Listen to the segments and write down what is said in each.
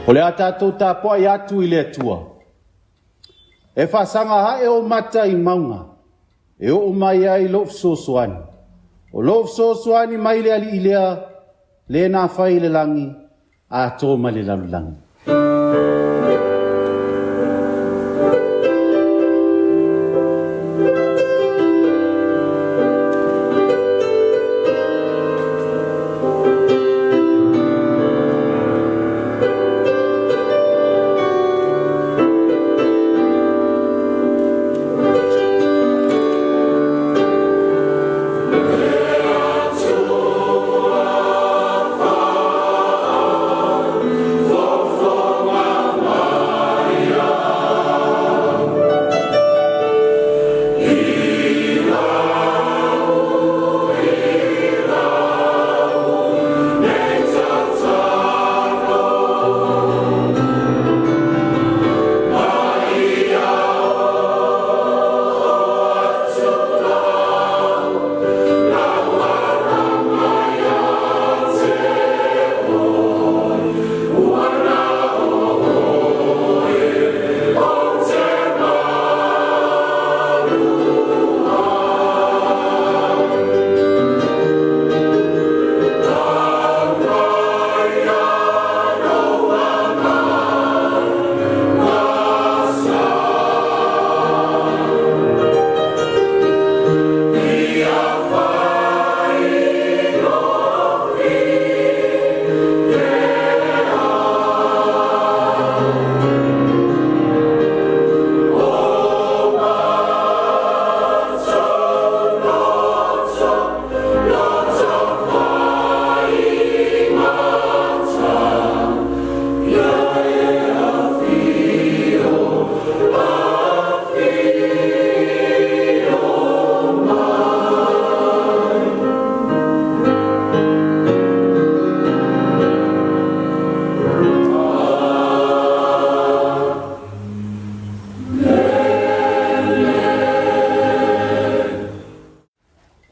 O le a tatou tapuai atu i le Atua, e faasaga ae ou mata i mauga, e oo mai ai lou fesoasoani. O lou fesoasoani mai le Alii lea, le na fai le lagi, atoa ma le lalolagi.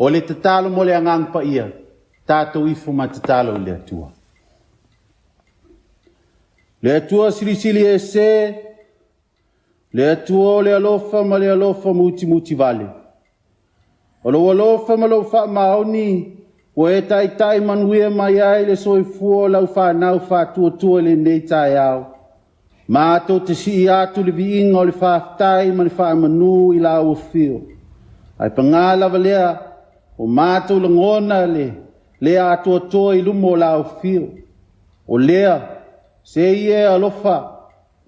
O le tatalo mo le Agaga Paia, tatou ifo ma tatalo i le Atua. Le Atua Silisili Ese, le Atua o le alofa ma le alofa mutimutivale, o lou alofa ma lou faamaoni ua e taitai manuia mai ai le soifua o lau fanau faatuatua i lenei taeao. Matou te sii atu le viiga o le faafetai ma le faamanu i lau afio, ae paga lava lea, ua matou lagona le le atoatoa i luma o lau afio. O lea, se i e alofa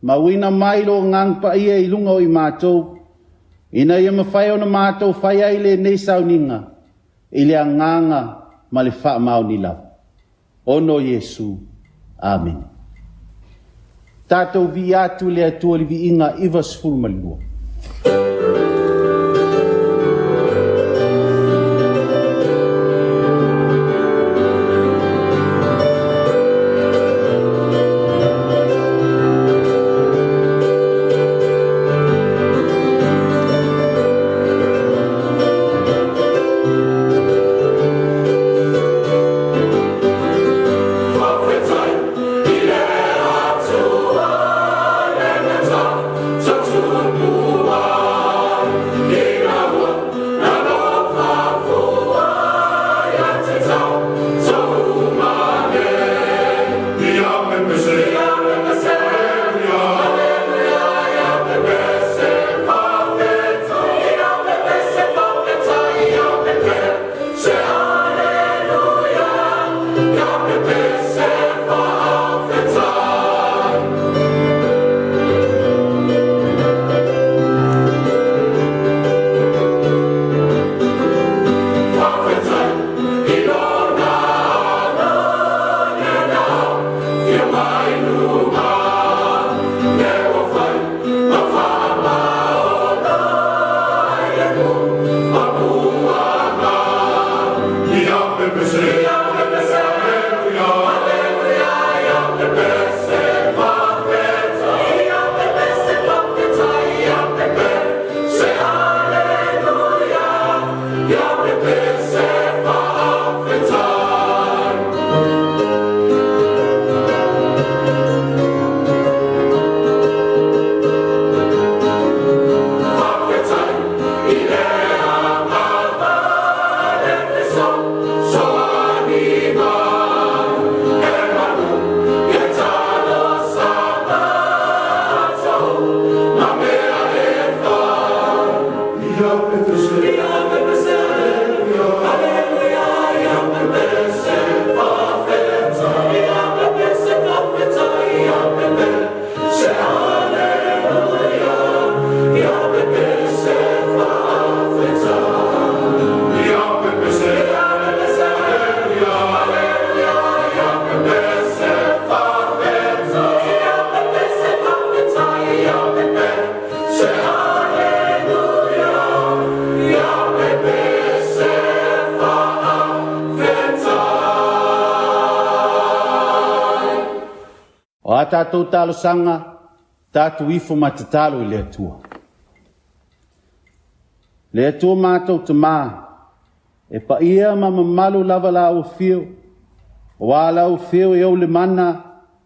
mauina mai lou Agaga Paia i luga o i matou, ina ia mafai ona matou faia ai lenei sauniga i le agaga ma le faamaoni lava. Ona o Iesu. Amene. Tatou viia atu le Atua i le viiga 92. O a tatou talosaga, tatou ifo ma tatalo i le Atua. Le Atua matou Tama, e paia ma mamalu lava lau afio, aua lau afio e ou le mana,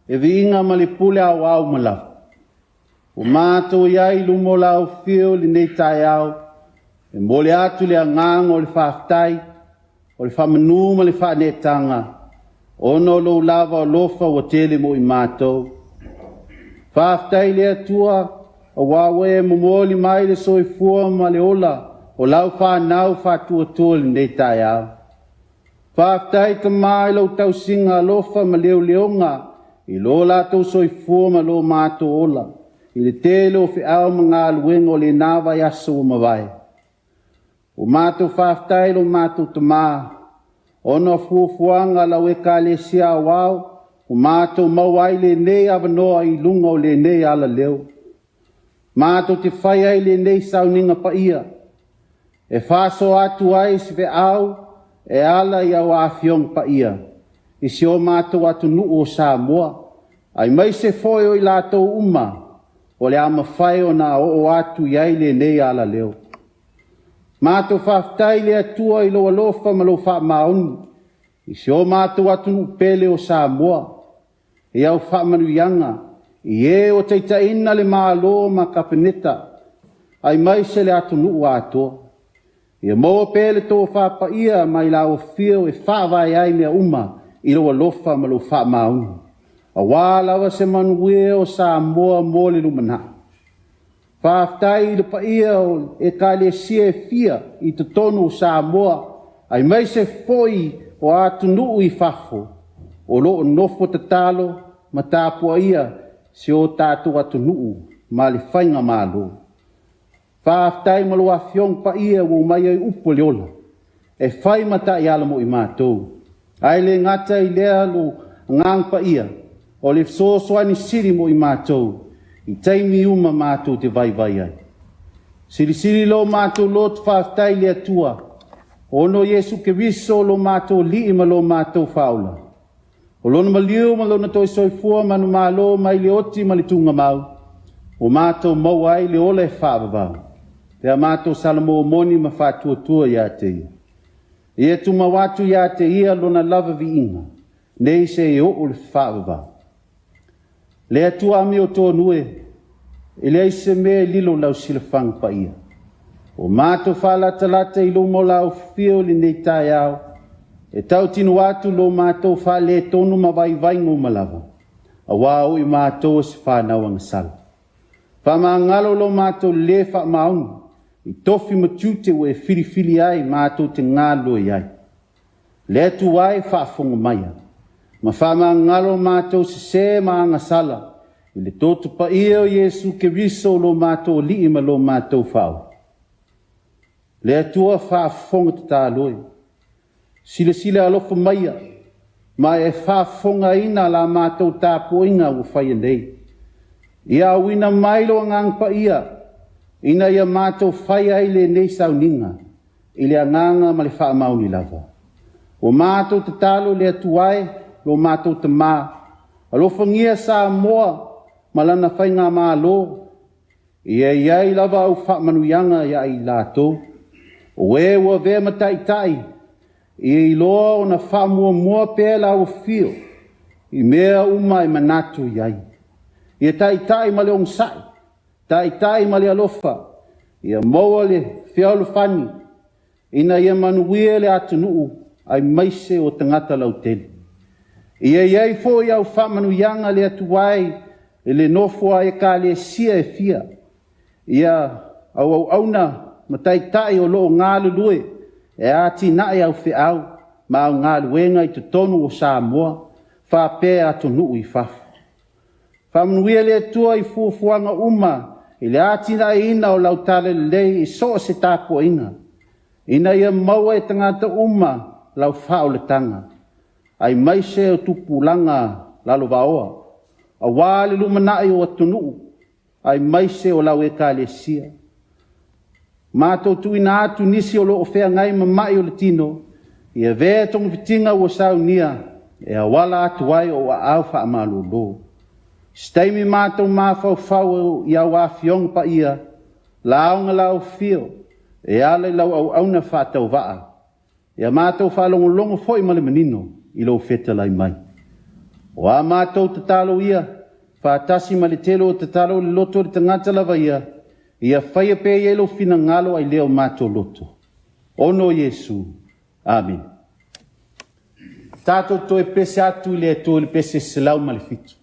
le viiga ma le pule aoao uma lava. Ua matou i ai i luma o lau Afio i lenei taeao, e momoli atu le agaga o le faafetai, o le faamanu ma le faaneetaga, ona o lou lava alofa ua tele mo i matou. Faafetai i le Atua aua ua e momoli mai le soifua ma le ola o lau fanau faatuatua i lenei taeao. Faafetai Tama i lau tausiga alofa ma leoleoga i lo latou soifua ma lo matou ola i le tele o feau ma galuega o lena vaiaso ua mavae. Ua matou faafetai i lo matou Tama ona o fuafuaga a lau Ekalesia Aoao ua matou maua ai lenei avanoa i luga o lenei alaleo, matou te fai ai lenei sauniga paia e faasoa atu ai se feau e ala i au Afioga Paia i si o matou atunuu o Samoa, aemaise foi o i latou uma o le a mafai ona oo atu i ai lenei alaleo. Matou faafetai i le Atua i lou alofa ma lou faamaoni i si o matou atunuu pele o Samoa i au faamanuiaga i e ua taitaiina le Malo ma Kapeneta, aemaise le atunuu atoa. Ia maua pea le tofa paia mai lau Afio e faavae ai mea uma i lou alofa ma lou faamaoni, aua lava se manuia o Samoa mo le lumanai. Faafetai i le paia o Ekalesia e fia i totonu o Samoa, aemaise foi o atunuu i fafo o lo o nofo tatalo ma tapuaia si o tatou atunuu ma le faigamalo. Faafetai mo lau Afioga Paia ua aumai ai upu o le ola e fai ma taiala mo i matou. Ae le gata i lea lou Agaga Paia, o le fesoasoani sili mo i matou i taimi uma matou te vaivai ai. Silisili lo matou loto faafetai i le Atua, ona o Iesu Keriso lo matou Alii ma lo matou Faaola, o Lona maliu ma Lona toe soifua manumalo mai le oti ma le tuugamau, ua matou maua ai le ola e faavavau, pe a matou salamo moni ma faatuatua ia te Ia. Ia tumau atu ia te Ia Lona lava viiga, nei seia oo i le faavavau. Le Atua amiotonu e, e leai se mea e lilo i lau silafaga paia. Ua matou faalatalata i luma o lau afio i lenei taeao, e tautino atu lo matou faaletonu ma vaivaiga uma lava, aua o i matou o se fanau agasala. Faamagalo lo matou le faamaoni i tofi ma tiute ua e filifili ai matou te galulue ai. Le Atua e, faafofoga maia ma faamagalo matou sese ma agasala i le toto paia o Iesu Keriso lo matou Alii ma lo matou Faaola. Le Atua faafofoga tatalo e, silasila alofa maia ma e faafofogaina la matou tapuaiga ua faia nei. Ia auina mai lou Agaga Paia ina ia matou faia ai lenei sauniga i le agaga ma le faamaoni lava. Ua matou tatalo i le Atua e, lo matou Tama, alofagia Samoa ma lana faigamalo, ia i ai lava au faamanuiaga ia i latou, o e ua avea ma taitai, ia iloa ona faamuamua pea lau afio i mea uma e manatu i ai. Ia taitai ma le onosai, taitai ma le alofa, ia maua le fealofani ina ia manuia le atunuu aemaise o tagata lautele. Ia i ai foi au faamanuiaga le Atua e i le nofo a Ekalesia e fia, ia au auauna ma taitai o lo o galulue e atinae au feau ma au galuega i totonu o Samoa faapea atunuu i fafo. Faamanuia le Atua i fuafuaga uma i le atinaeina o lau talalelei i so o se tapuaiga, ina ia maua e tagata uma lau faaolataga, aemaise o tupulaga lalovaoa, aua le lumanai o atunuu aemaise o lau Ekalesia. Matou tuuina atu nisi o lo o feagai ma mai o le tino, ia avea togafitiga ua saunia e auala atu ai i ou aao faamalolo. Se taimi matou mafaufau i au afioga paia, lauga afio e ala i lau auauna faatauvaa, ia matou faalogologo foi ma le manino i lou fetalai mai. O a matou tatalo ia, faatasi ma le tele o tatalo i le loto o le tagata lava ia, ia faia pea i ai lou finagalo ae le o matou loto, ona o Iesu. Amene. Tatou toe pese atu i le Atua i le pese 107.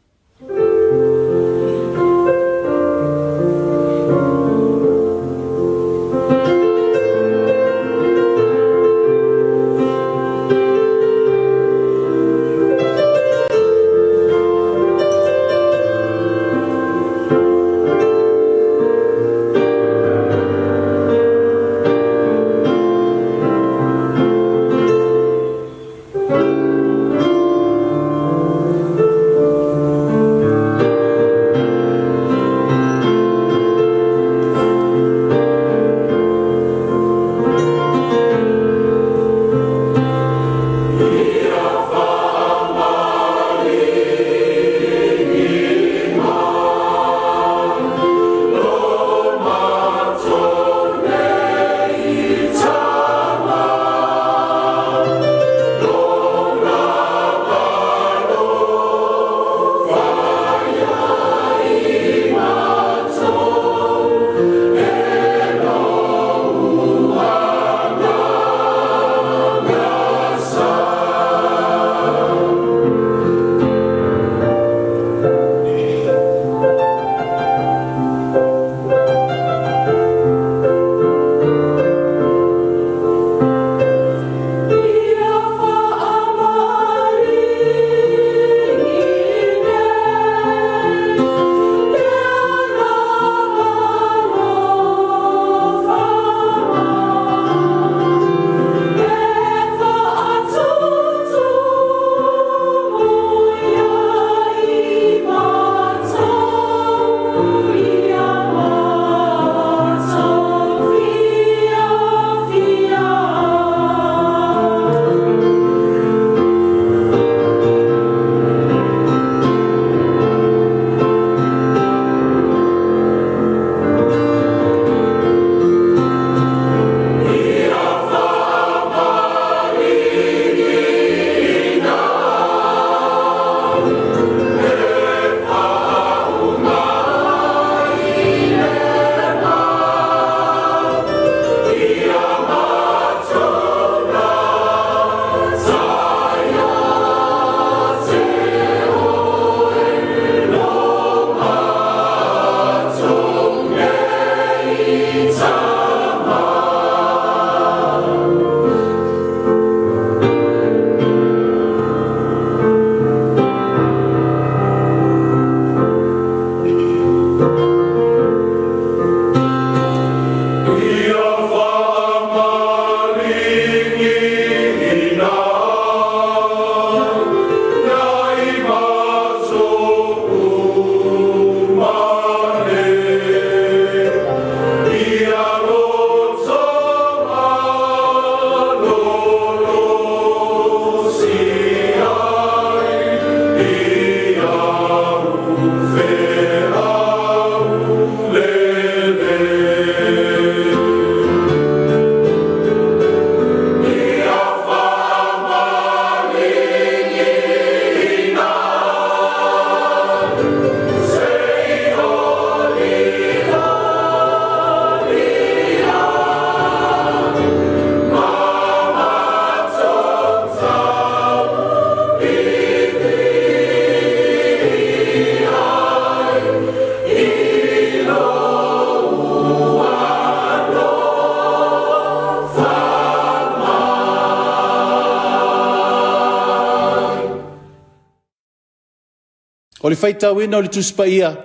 O le faitauina o le Tusi Paia,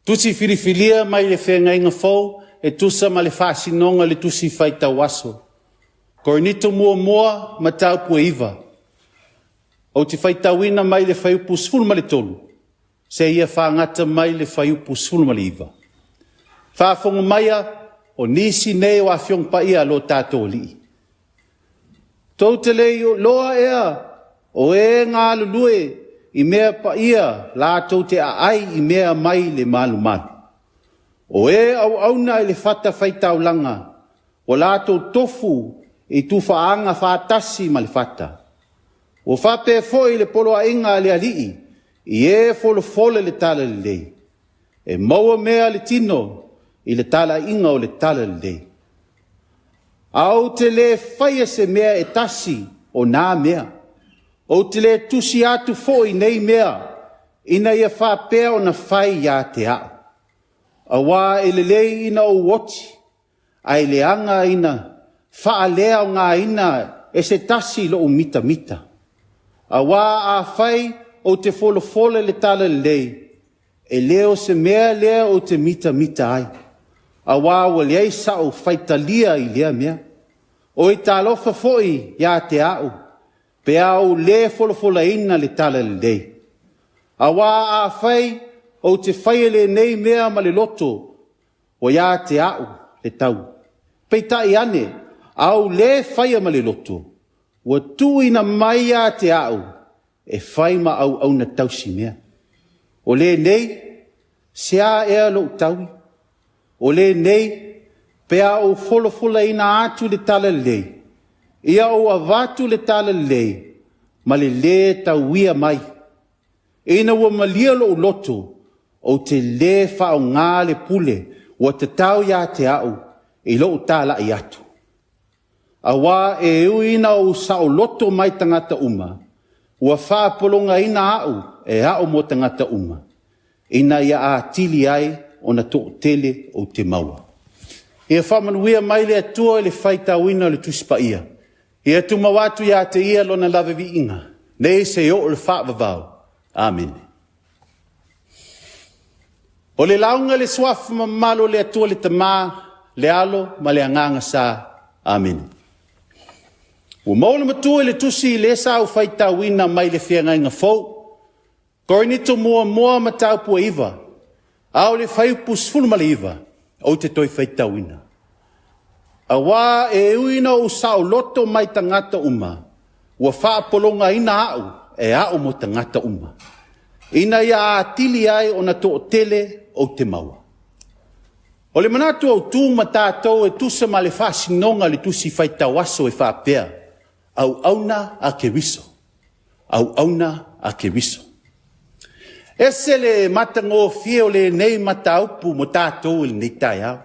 Tusi Filifilia mai le Feagaiga Fou e tusa ma le faasinoga o le Tusi Faitau Aso. Korinito muamua, mataupu e 9. Ou te faitauina mai le fuaiupu 13 seia fagata mai le fuaiupu 19. Faafofoga maia, o nisi nei o Afioga Paia a lo tatou Alii. Tou te le iloa ea, o e galulue i mea paia latou te aai i mea mai le malumalu. O e auauna i le fatafaitaulaga, ua latou tofu i tufaaga faatasi ma le fata. Ua faapea foi le poloaiga a le Alii i e folafola i le talalelei, e maua mea a le tino i le talaiga o le talalelei. Ae ou te le faia se mea e tasi o na mea. Ou te le tusia atu foi nei mea ina ia faapea ona fai ia te au. Aua e lelei ina ou oti, ae leaga ina faaleaogaina e se tasi lou mitamita. Aua afai ou te folafola le talalelei, e le o se mea lea ou te mitamita ai, aua ua leai sau faitalia i lea mea. Oi talofa foi ia te au pe a ou le folafolaina le talalelei! Aua afai ou te faia lenei mea ma le loto, ua ia te au le taui. Peitai ane, a ou le faia ma le loto, ua tuuina mai ia te au e fai ma auauna tausimea. O lenei, se a ea lou taui? O lenei, pe a ou folafolaina atu le talalelei, ia ou avatu le talalelei ma le lē tauia mai. Ina ua malie lou loto, ou te le faaaogaina le pule ua tatau ia te au i lou talai atu. Aua e ui ina ou saoloto mai tagata uma, ua faapologaina au e au mo tagata uma, ina ia atili ai ona toatele ou te maua. Ia faamanuia mai le Atua i le faitauina o le Tusi Paia. Ia tumau atu ia te Ia lona lava viiga, nei seia oo i le faavavau. Amene. O le lauga i le suafa mamalu o le Atua le Tama, le Alo ma le Agaga Sa. Amene. Ua maua le matua i le tusi lea sa ou faitauina mai le Feagaiga Fou. Korinito muamua mataupu e 9, a o le fuaiupu 19, ou te toe faitauina. Aua e ui ina ou saoloto mai tagata uma, ua faapologaina au e au mo tagata uma, ina ia atili ai ona toatele ou te maua. O le manatu autu ma tatou e tusa ma le faasinoga o le tusi faitau aso e faapea, auauna a Keriso, auauna a Keriso. E ese le matagofie o lenei mataupu mo tatou i lenei taeao,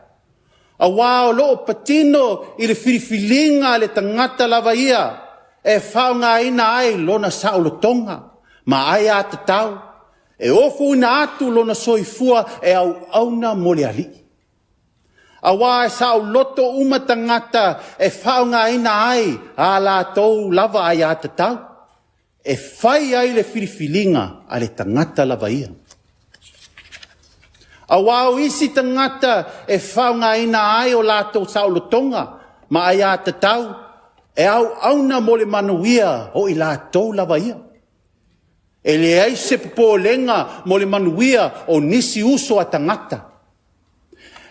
aua o lo o patino i le filifiliga a le tagata lava ia e faaaogaina ai lona saolotoga ma aiatatau e ofoina atu lona soifua e auauna mo le Alii. Aua e saoloto uma tagata e faaaogaina ai a latou lava aiatatau e fai ai le filifiliga a le tagata lava ia. Aua o isi tagata e faaaogaina ai o latou saolotoga ma aiatatau e auauna mo le manuia o i latou lava ia. E leai se popolega mo le manuia o nisi uso a tagata.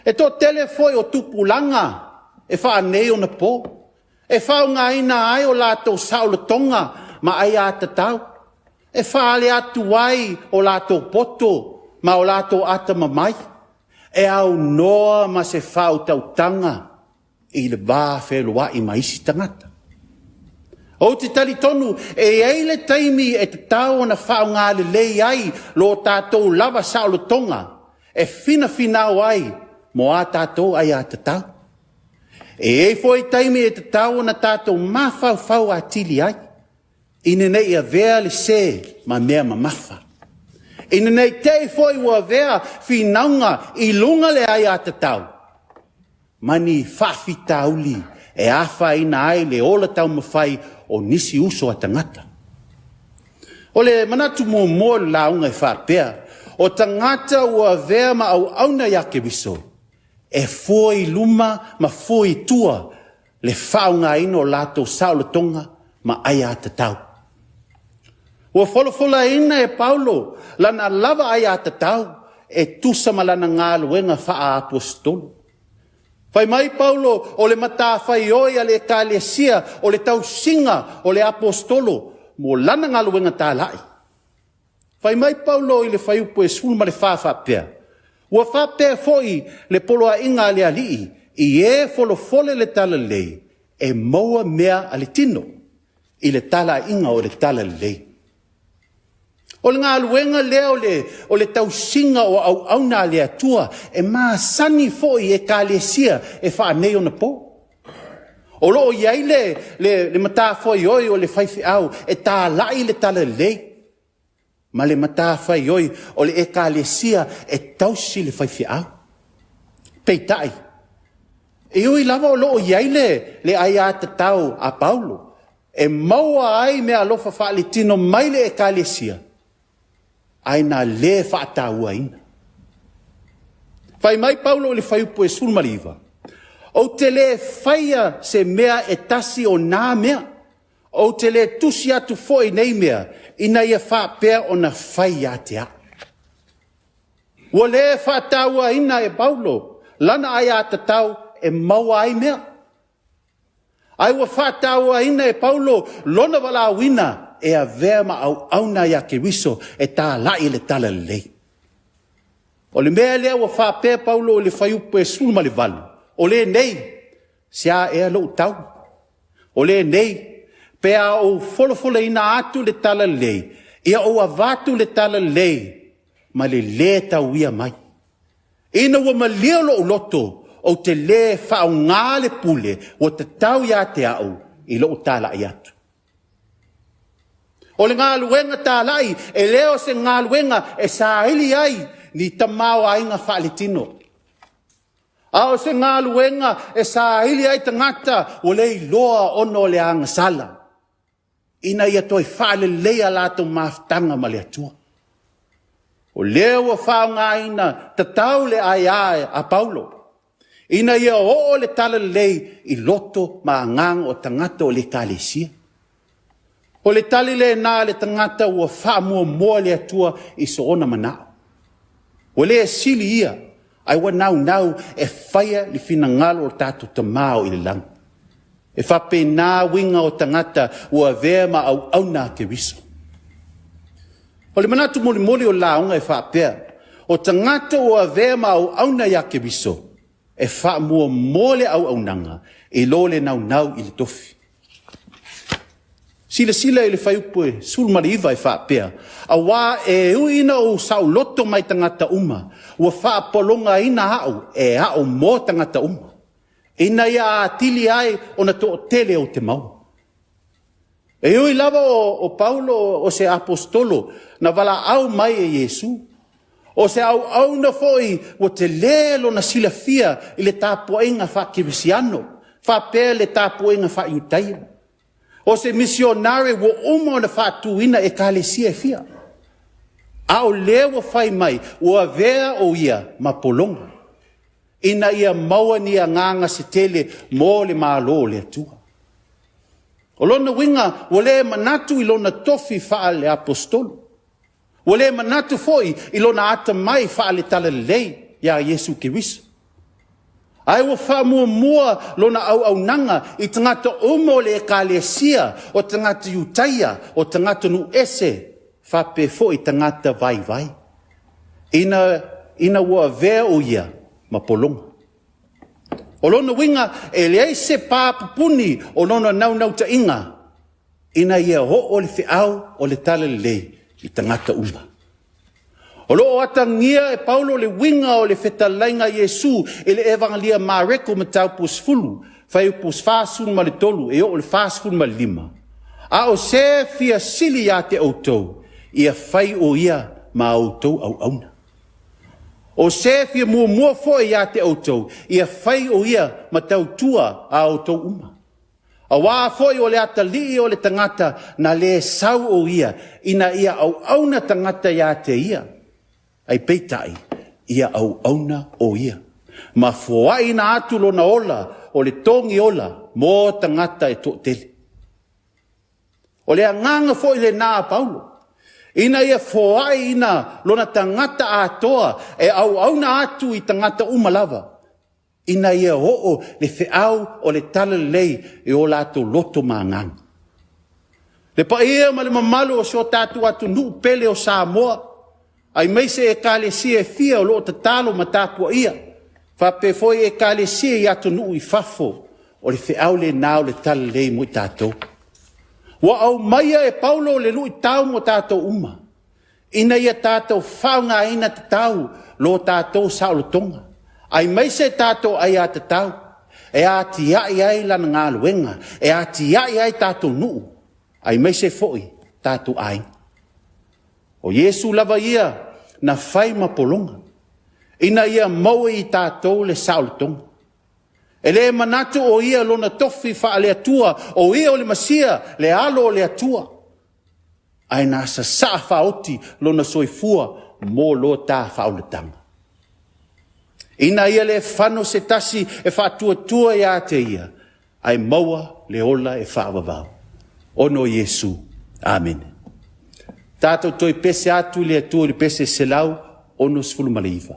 E toatele foi o tupulaga e faaneionapo e faaaogaina ai o latou saolotoga ma aiatatau e faaali atu ai o latou poto ma o latou atamamai e aunoa ma se faautautaga i le va fealoai ma isi tagata. Ou te talitonu e i ai le taimi e tatau ona faaaoga lelei ai lo tatou lava saolotoga e finafinau ai mo a tatou aiatatau. E i ai foi taimi e tatau ona tatou mafaufau atili ai, ina ne i avea le se ma mea mamafa, ina ne i te i foi ua avea finauga i luga le aiatatau ma ni faafitauli e afaina ai le ola taumafai o nisi uso a tagata. O le manatu muamua o le lauga e faapea, o tagata ua avea ma auauna ia Keriso, e fua i luma ma fua i tua le faaaogaina o latou saolotoga ma aiatatau. Ua folafolaina e Paulo lana lava aiatatau e tusa ma lana galuega faa-aposetolo. Fai mai Paulo, o le matafaioi a le ekalesia o le tausiga o le aposetolo mo lana galuega talai. Fai mai Paulo i le fuaiupu e 14 faapea, Ua faapea foi le poloaiga a le Alii i e folafole le talalelei, e maua mea a le tino i le talaiga o le talalelei. O le galuega lea o le tausiga o auauna a le Atua e masani foi i ekalesia e faaneionapo. O lo o i ai le matafaioi o le faifeau e talai le talalelei ma le matafaioi o le ekalesia e tausi le faifeau. Peitai, e ui lava o lo o i ai le aiatatau a Paulo e maua ai meaalofa faaletino mai le ekalesia, ae na le faatauaina. Fai mai Paulo i le fuaiupu e 19, ou te le faia se mea e tasi o na mea, ou te le tusi atu foi i nei mea, ina ia faapea ona fai ia te au. Ua le faatauaina e Paulo lana aiatatau e maua ai mea, ae ua faatauaina e Paulo lona valaauina e avea ma auauna ia Keriso e talai le talalelei. O le mea lea ua faapea Paulo i le fuaiupu e 18, o lenei, se a ea lou tau, o lenei, pe a ou folafolaina atu le talalelei, ia ou avatu le talalelei ma le lē tauia mai. Ina ua malie lou loto, ou te le faaaogaina le pule ua tatau ia te au i lou talai atu. O le galuega talai, e le o se galuega e saili ai ni tamaoaiga faaletino, a o se galuega e saili ai tagata ua leiloa ona o le agasala, ina ia toe faaleleia a latou mafutaga ma le Atua. O lea ua faaaogaina tatau le aia a Paulo ina ia oo le talalelei i loto ma agaga o tagata o le Ekalesia. O le tali lena a le tagata ua faamuamua le Atua i soona manao. Ua le sili ia, ae ua naunau e faia le finagalo o lo tatou Tama o i le lagi. E faapena uiga o tagata ua avea ma auauna a Keriso. O le manatu mulimuli o le lauga e faapea, o tagata ua avea ma auauna ia Keriso, e faamuamua le auaunaga i lo le naunau i le tofi. Silasila i le fuaiupu e 19 e faapea, aua e ui ina ou saoloto mai tagata uma, ua faapologaina au e ao mo tagata uma, ina ia atili ai ona toatele ou te maua. E ui lava o Paulo o se aposetolo na valaau mai e Iesu, o se auauna foi ua tele lona silafia i le tapuaiga faakerisiano faapea le tapuaiga faa-Iutaia. O se misionare ua uma ona faatuina ekalesia e fia, a o lea ua fai mai ua avea o ia ma pologa, ina ia maua ni agaga se tele mo le Malo o le Atua. O lona uiga ua le manatu i lona tofi faale-aposetolo, ua le manatu foi i lona atamai faale-talalelei ia Iesu Keriso, ae ua faamuamua lona auaunaga i tagata uma o le ekalesia, o tagata Iutaia, o tagatanuu ese, faapea foi tagata vaivai, ina ua avea o ia ma pologa. O lona uiga, e leai se pa pupuni o lona naunautaiga ina ia oo le feau o le talalelei i tagata uma. O lo o atagia e Paulo le uiga o le fetalaiga a Iesu i le Evagela a Mareko mataupu 10, fuaiupu 43 e oo i le 45, a o se fia sili ia te outou, ia fai o ia ma a outou auauna. O se fia muamua foi ia te outou, ia fai o ia ma tautua a outou uma. Aua foi o le atalii o le tagata na le sau o ia ina ia auauna tagata ia te ia, ae peitai, ia auauna o ia, ma foaina atu lona ola o le togi ola mo tagata e toatele. O le agaga foi lena a Paulo, ina ia foai lona tagata atoa e auauna atu i tagata uma lava, ina ia oo le feau o le talalelei i o latou loto ma agaga. Le paia ma le mamalu o si o tatou atunuu pele o Samoa, aemaise Ekalesia e fia o lo o tatalo ma tapuaia, faapea foi Ekalesia i atunuu i fafo, o le feau lena o le talalelei mo i tatou. Ua aumaia e Paulo le luitau mo tatou uma, ina ia tatou faaaogaina tatau lo tatou saolotoga, aemaise tatou aiatatau e atiae ai lana galuega, e atiae ai tatou nuu, aemaise foi tatou aiga. O Iesu lava ia na fai ma pologa ina ia maua e i tatou le saolotoga. E le manatu o Ia i lona tofi faale-Atua, o Ia o le Mesia, le Alo o le Atua, ae na sasaa faaoti lona soifua mo lo ta faaolataga, ina ia le fano se tasi e faatuatua ia te Ia, ae maua le ola e faavavau. Ona o Iesu. Amene. Tatou toe pese atu i le Atua i le pese 169.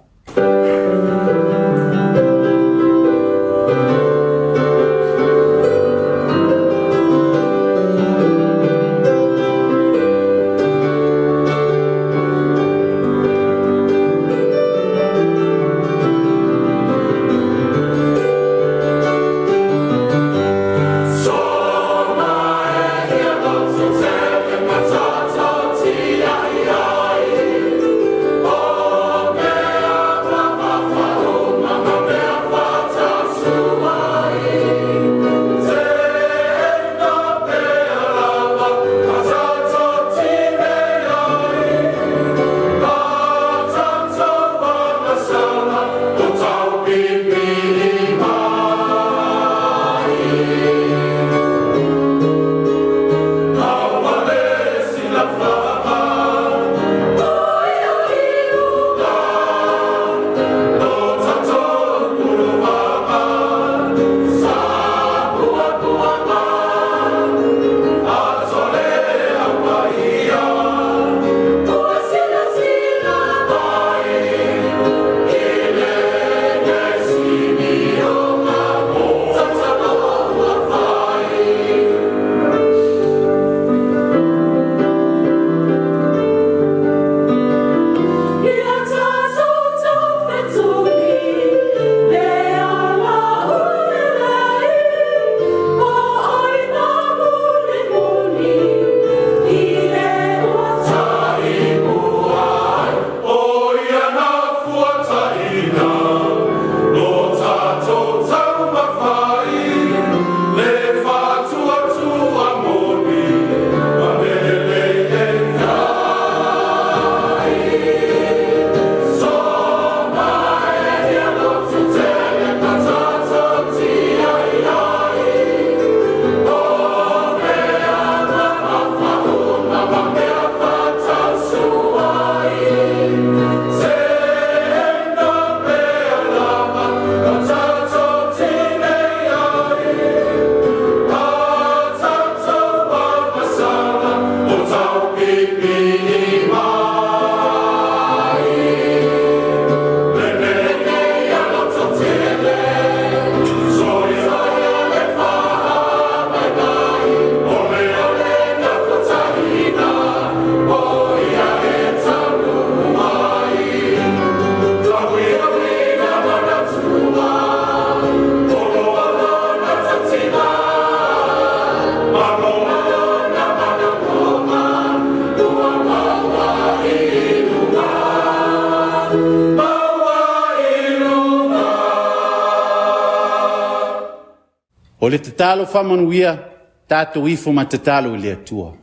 O le tatalo faamanuia, tatou ifo ma tatalo i le Atua.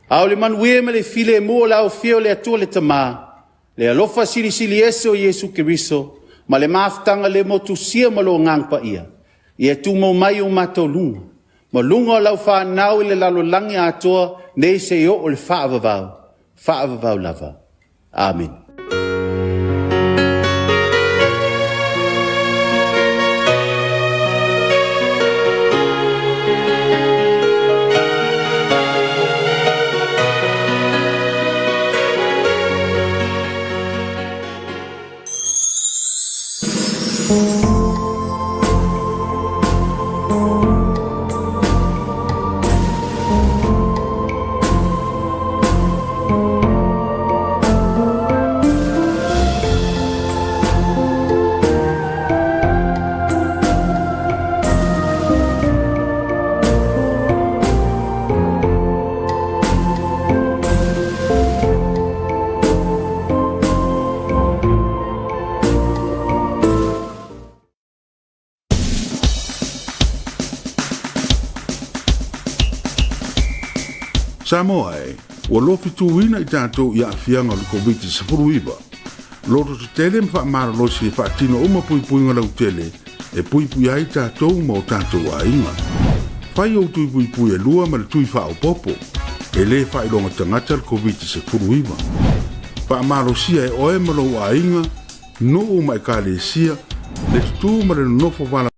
A o le manuia ma le filemu o le alofia o le Atua le Tama, le alofa Silisili Ese o Iesu Keriso ma le mafutaga le motusia ma le Agaga Paia, ia tumau mai i o matou luga ma luga o lau fanau i le lalolagi atoa, nei seia oo i le faavavau, faavavau lava. Amene. Samoa e, ua lofituina i tatou i aafiaga o le Koviti-19. Loto tetele ma faamalolosi e faatino uma puipuiga lautele e puipui ai tatou ma o tatou aiga. Fai ou tui puipui e lua ma le tui faaopoopo. E le faailoga tagata le Koviti-19. Faamalosia e oe ma lou aiga, nuu ma ekalesia, le tutū ma le nonofo vala.